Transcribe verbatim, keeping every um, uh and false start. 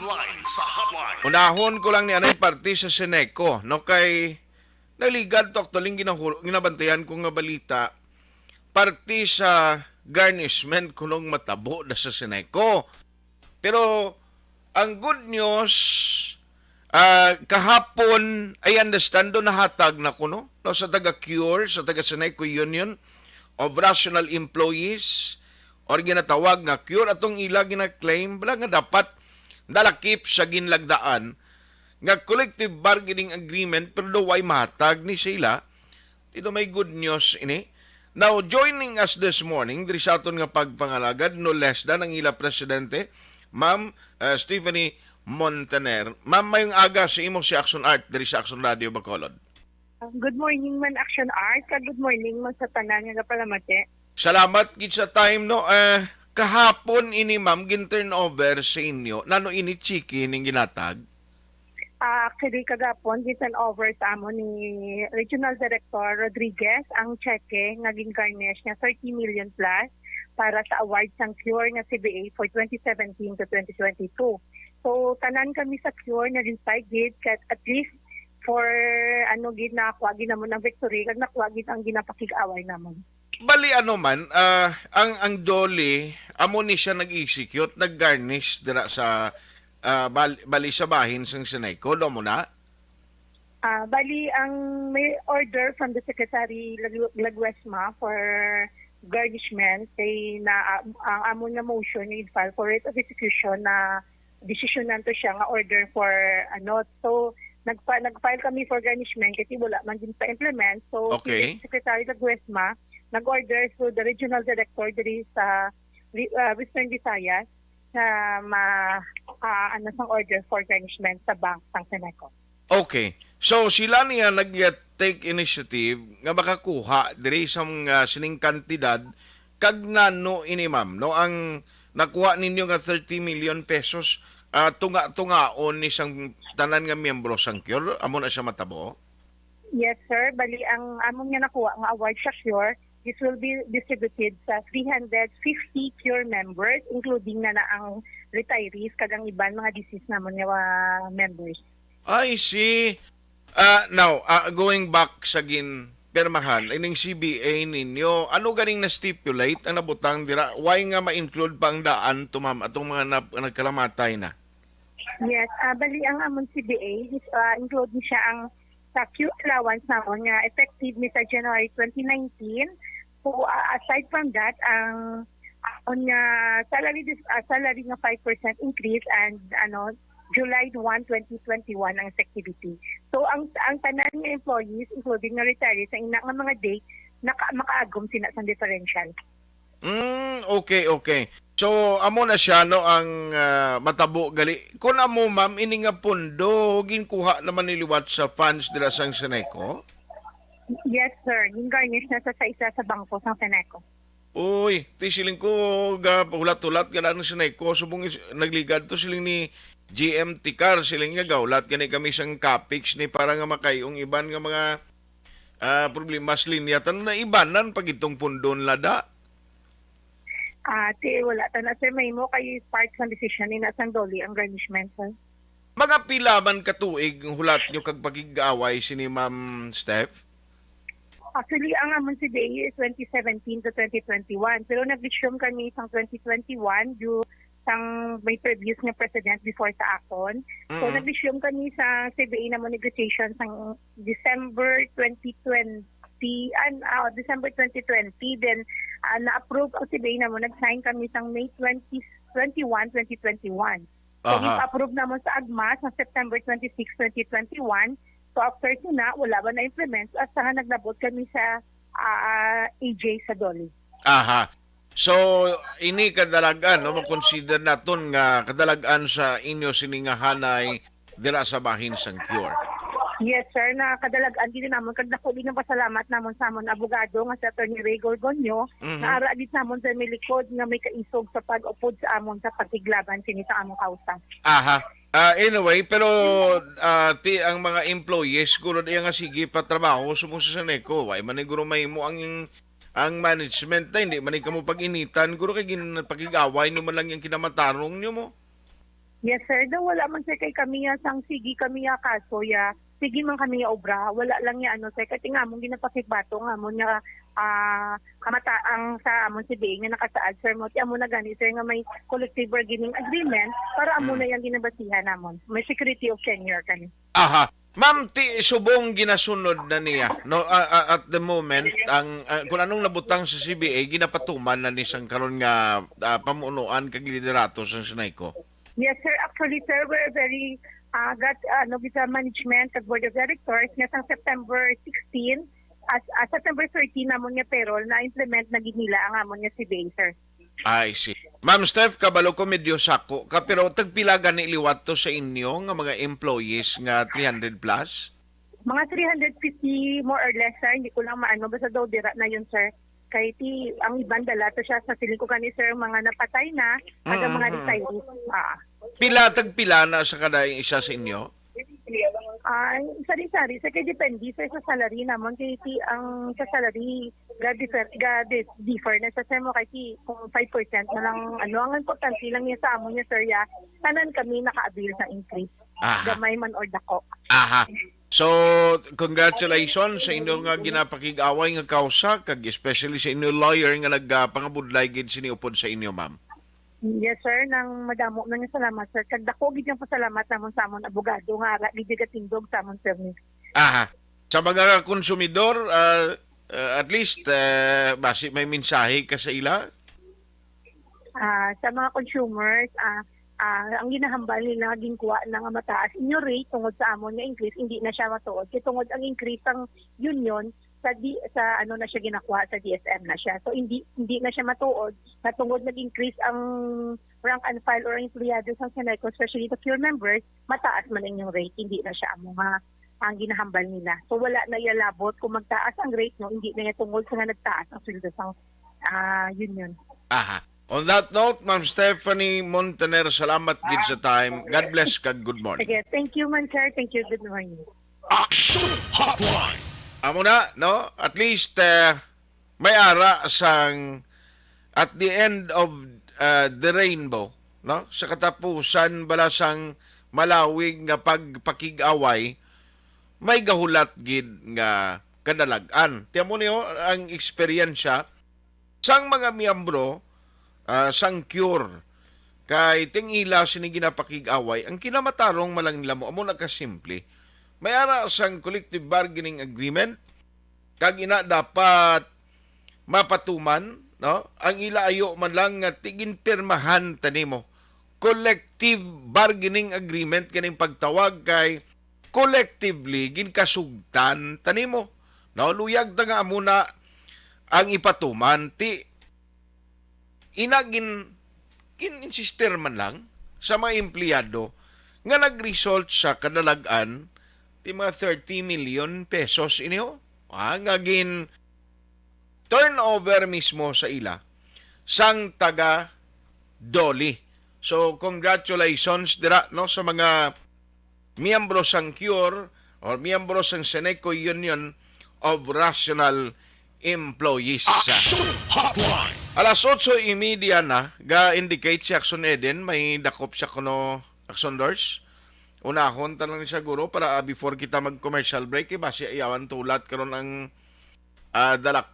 Line sa hotline. Unahon ko lang ni anay parte sa Seneco, no, kay naligad to, actually, ang ginahu-, ginabantayan ko nga balita, parte sa garnishment kunong matabo na sa Seneco. Pero ang good news, ah, kahapon, I understand, do nahatag na kuno, no, sa taga-cure, sa taga-Seneco Union of Rational Employees, or ginatawag nga cure, atong ila gina-claim bala nga dapat nalakip sa ginlagdaan nga collective bargaining agreement, pero daw way mahatag ni sila. Tino may good news ini. Now, joining us this morning diri sa aton nga pagpangalagad, no less than ang ila presidente, Ma'am, uh, Stephanie Montaner. Ma'am, mayong aga sa imo si Action Art diri sa Action Radio Bacolod. Good morning man, Action Art, kag good morning man sa tanan nga gapalamati. Salamat gid sa time, no. Eh, kahapon ini, ma'am, gin turnover sa inyo. Nano ini, cheque ning ginatag? Ah, actually, kagapon, gin turnover sa amo ni Regional Director Rodriguez ang cheque nga gin-garnish nga thirty million plus para sa award sang cure nga C B A for twenty seventeen to twenty twenty-two. So, tanan kami sa cure na repay gid, kat at least for, ano gid, nakuha gid namon ang victory, kag nakuha gid ang ginapakig-away namon. Bali, ano man, ah, ang, ang DOLE, amo ni siya nag-execute, nag-garnish dira sa, ah, bal-, bali sa bahin sang Seneco, do mo na? Ah, bali, ang may order from the Secretary Lagu-, Laguesma for garnishment, kay na, ang amon nga motion nga file for writ of execution na desisyonan to siya nga order for, ano, so, nagpa-, nag-file kami for garnishment kasi wala man din pa-implement. So, Okay. si Secretary Laguesma nag-order to the regional director diri sa Ri-, ah, Western Visayas na ma-, ah, ano, sang order for garnishment sa bank sang Seneco. Okay. So, sila niya nag-take initiative nga makakuha diri sa mga sining kantidad, kag nano ini, ma'am, no? Ang nakuha ninyo nga thirty million pesos, ah, tunga-tungaon ni sang tanan nga miyembro sang cure, amo na siya matabo? Yes, sir. Bali, ang amon nga nakuha nga award sa cure, this will be distributed sa three hundred fifty cure members, including na, na ang retirees kag ang iban mga deceased namon nga, ah, members. I see. Ah, now, ah, going back sa ginpirmahan, ining C B A ninyo, ano ganing na-stipulate ang nabutang dira? Why nga ma-include pa ang daan to, ma'am, atong mga nap-, nagkalamatay na? Yes, ah, bali ang amon C B A is, ah, include ni siya ang sa cure allowance namon nga effective ni sa January twenty nineteen. So, ah, aside from that, ang amon nga salary dis-, ah, salary nga five percent increase and, ano, July one, twenty twenty-one ang effectivity. So, ang, ang tanan nga employees, including nga retirees, sa ina nga mga date, naka-, makaagom sina sang differential. Mm, okay, okay. So, amo na siya, no, ang, ah, matabo gali. Kung amo, ma'am, ini nga pondo, ginkuha naman ni liwat sa funds dira sang Seneco? Yes, sir. Gin-garnish na sa, sa isa sa bangko sang Seneco. Uy, ti siling ko, ga, hulat-hulat, gala ng Seneco. Subong is-, nagligad to, siling ni G M Ticar, siling nga, gahulat gani kami sang capex ni para nga makayong iban nga mga, ah, problema sa linya. Tan na ibanan pag itong pondo nila da. Ah, ti, wala ta na, sir, mahimo kay part sang decision ni na sang DOLE ang garnishment, sir. Mga pila man ka tuig ang hulat nyo kag pakig-away sini, Ma'am Steph? Actually, ang amon C B A is twenty seventeen to twenty twenty-one. Pero nag-resume kami sang twenty twenty-one due sang may previous nga president before sa akon. So, Mm. nag-resume kami sa C B A namon negotiation sang December twenty twenty, an-, ah, December twenty twenty. Then, ah, na-approve ang C B A namon, nag-sign kami sang May twenty, twenty-one, twenty twenty-one. So, Aha. ipa-approve namon sa AGMA sa September twenty-six, twenty twenty-one. So, after sina, wala ba na-implement? Hasta nga naglabot kami sa, ah, A J sa DOLE. Aha. So, ini kadalagan, no, makonsider naton nga kadalagan sa inyo sini nga hanay dira sa bahin sang cure. Yes, sir. Na kadalagan gid namon, kag dako din ang pasalamat namon sa amon abogado nga si Attorney Ray Gorgonio, Mhm. na ara gid namon sa may likod nga may kaisog sa pag-upod sa amon sa pagtiglaban sini sa among kausa. Aha. Ah, anyway, pero, ah, ti, ang mga employees, siguro diya nga sige pa trabaho, sumo sa Seneco, wa man siguro mahimo ang, ang management na, hindi man kamo pag-initan, guro kay ginpakig-away nyo man lang yung kinamatarong nyo mo. Yes, sir. Daw wala man, sir, kay kami ya sang sige kami ya kaso ya. Sige man kami ya obra. Wala lang ya ano, sir. Kay nga among ginapakigbato nga amon nga ah, kamata ang sa amon C B A nga nakasaad, sir, mo ti amo na gani, sir, nga may collective bargaining agreement para amo Mm. na yung ginabasihan namon. May security of tenure kami. Aha. Ma'am, ti subong ginasunod na niya, no? Ah, ah, at the moment, ang ah, kung anong nabutang sa C B A, ginapatuman na ni sang karon nga ah, pamunuan kag liderato sa Senayco. Yes, sir. Actually, sir, we're very uh, got ano with the management kag board of directors nga sang September sixteen as uh, September thirteen namon nga payroll na implement na gid nila ang amon nga C B A, sir. I see. Ma'am Steph, kabalo ko medyo sako ka, pero tagpila gani liwat to sa inyo nga mga employees nga three hundred plus? Mga three hundred fifty, more or less, sir. Hindi ko lang maano. Basta daw dira na yun, sir. Kay ti, ang iban dala to siya sa siling ko kani, sir, mga napatay na, kag ang mga Mm-hmm. retirees. Ah. Pila, tagpila na sa kada isa sa inyo? Ay, sari-sari, sir. Kay depende, sir, sa salary naman. Kay ti, ang sa salary, ga differ, ga di- differ na sa, sir, mo. Kay ti, kung five percent na lang, ano, ang importante lang niya sa amo niya, sir, ya, tanan kami naka-avail sa increase. Aha. Gamay man or dako. Aha. So, congratulations sa inyo nga ginapakig-away nga kausa, kag especially sa inyo lawyer nga nagpangabudlay gid sini upod sa inyo, ma'am. Yes, sir. Nang madamo na nga salamat, sir. Kag dako gid yung pasalamat namon sa amon abogado nga ara gid gatindog sa amon, sir. Aha. Sa mga konsumidor, ah, ah, at least, ah, basi may mensahe ka sa ila? Ah, sa mga consumers, ah, ah, ang ginahambal nila, ginkuha na nga mataas inyo rate tungod sa amon nga increase, hindi na siya matuod. Kay tungod ang increase sang union, sa di, sa ano na siya ginakuha, sa D S M na siya. So, hindi, hindi na siya matuod na tungod nag-increase ang rank and file or empleyado sa Senayco, especially the cure members, mataas man ang inyong rate, hindi na siya amo nga ang ginahambal nila. So, wala na iya labot kung magtaas ang rate, no, hindi na iya tungod sa nga nagtaas ang sweldo sang ah, union. Aha. On that note, Ma'am Stephanie Montaner, salamat gid sa time. God bless kag good morning. Sige, thank you man, sir. Thank you. Good morning. Action Hotline. Amo na, no? At least, eh, may ara sang at the end of uh, the rainbow, no? Sa katapusan bala sang malawig nga pagpakig-away, may gahulat gid nga kadalag-an. Tiyan mo niyo ang eksperyensya sang mga miyembro ah, sang cure. Kay ting ila sini ginapakig-away, ang kinamatarong man lang nila mo, amo na kasimple. May ara sang collective bargaining agreement, kag ina dapat mapatuman, no? Ang ila ayo man lang nga tiginpirmahan ta nimo. Collective bargaining agreement kaning pagtawag kay collectively ginkasugtan ta nimo. No, luyag ta nga amo na ang ipatuman. Ti ina gin gin-insister man lang sa mga empleyado nga nag-result sa kadalag-an ti mga thirty million pesos ini, oh. Ah, nga gin turnover mismo sa ila sang taga DOLE. So, congratulations dira, no, sa mga miyembro sang cure or miyembro sang Senayco Union of Rational Employees. Action Hotline. Alas otso y media na, ga-indicate si Action Eden, may dakop siya kuno, Action Dors. Unahon ta lang siya, guro, para, ah, before kita mag-commercial break, eh, basi ayawan tulat karon ang, ah, dalak